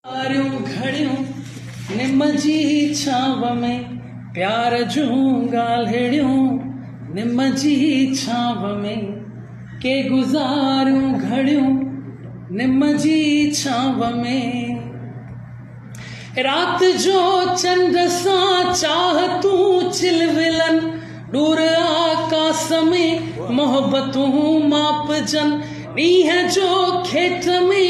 گذاريون گهڙيون نم جي ڇانو ۾، پيار جون ڳالهڙيون نم جي ڇانو ۾، ڪي گذاريون گهڙيون نم جي ڇانو ۾. رات جو چنڊ سان چاهتون چلولن، ڏور آڪاس ۾ محبتون ماپجن، ڏينهن جو کيٽ ۾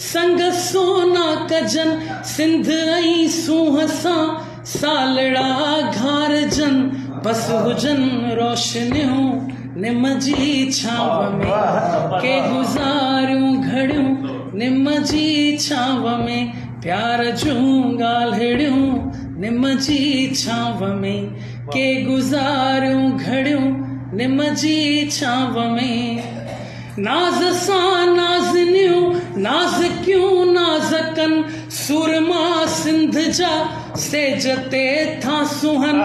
سنگ سونا ڪجن، سنڌ ۽ سونهن سان سالڙا گهارجن، بس هجن روشنيون نم جي ڇانو ۾، ڪي گذاريون گهڙيون نم جي ڇانو ۾، پيار جون ڳالهڙيون نم جي ڇانو ۾، ڪي گذاريون گهڙيون نم جي ڇانو ۾. ناز سان نازنيون نازڪيون نازڪن، سورما سنڌ جا سيج تي ٿا سونهن،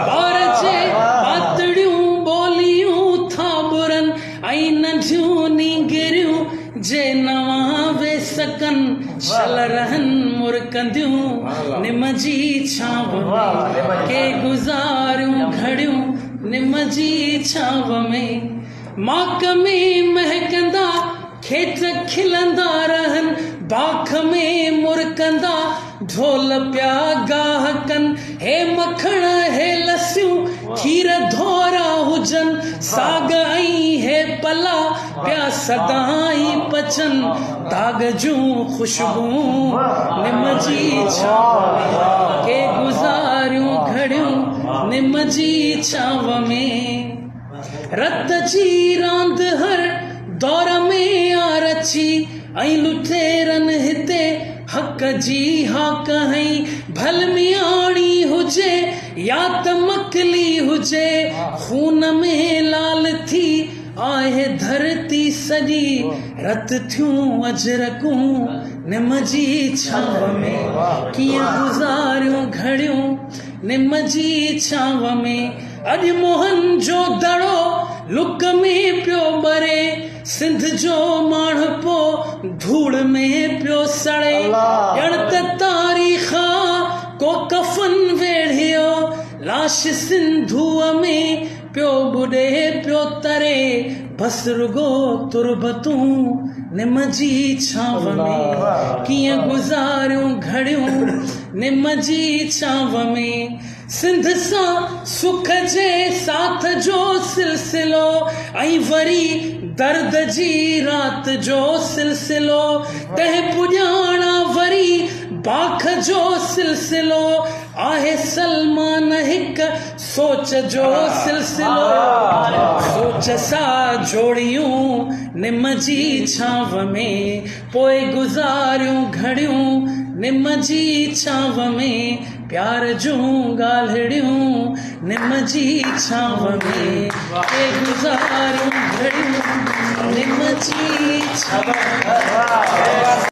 ٻار جي ٻاتڙيون ٻوليون ٿا ٻرن، ۽ ننڍيون نينگريون جي نوان ويس ڪن، شل رهن مرڪنديون نم جي ڇانو ۾، ڪي گذاريون گهڙيون نم جي ڇانو ۾. ماڪ ۾ مهڪندا کيت کلندا رهن، باک ۾ مرڪندا ڍول پيا گاهه ڪن، هي مکڻ هي لسيون کير ڌورا هجن، ساڳ ۽ هي پلا پيا سدائين پچن، داغ جون خوشبوئون نم جي ڇانو ۾، ڪي گذاريون گهڙيون نم جي ڇانو ۾. رت جي راند هر دور ۾ آ رچي، ۽ لٽيرن هتي حق جي هاڪ هنئي، ڀل مياڻي هجي يا ته مڪلي هجي، خون ۾ لال ٿي آهي ڌرتي سڄي، رت ٿيون اجرڪون نم جي ڇانو ۾، ڪيئن گذاريون گهڙيون نم جي ڇانو ۾. اڄ موهن جو دڙو لڪ ۾ پيو ٻري، سنڌ جو ماڻهپو ڌوڙ ۾ پيو سڙي، ڄڻ ته تاريخ آ ڪو ڪفن ويڙهيو، لاش سنڌوء ۾ پيو ٻڏي پيو تري، بس رڳو تربتون نم جي ڇانو ۾، ڪيئن گذاريون گهڙيون نم جي ڇانو ۾. سنڌ سان سک جي ساٿ جو سلسلو ۽ وري درد جي رات جو سلسلو، تنهن پڄاڻا وري باک جو سلسلو، آهي سلمان هڪ سوچ جو سلسلو، سوچ سا جوڙيون نم جي ڇانو ۾، پوء گذاريون گهڙيون نم جي ڇانو ۾. پيار جون ڳالهڙيون نم جي ڇانو ۾، ڪي گذاريون گهڙيون نم جي ڇانو ۾.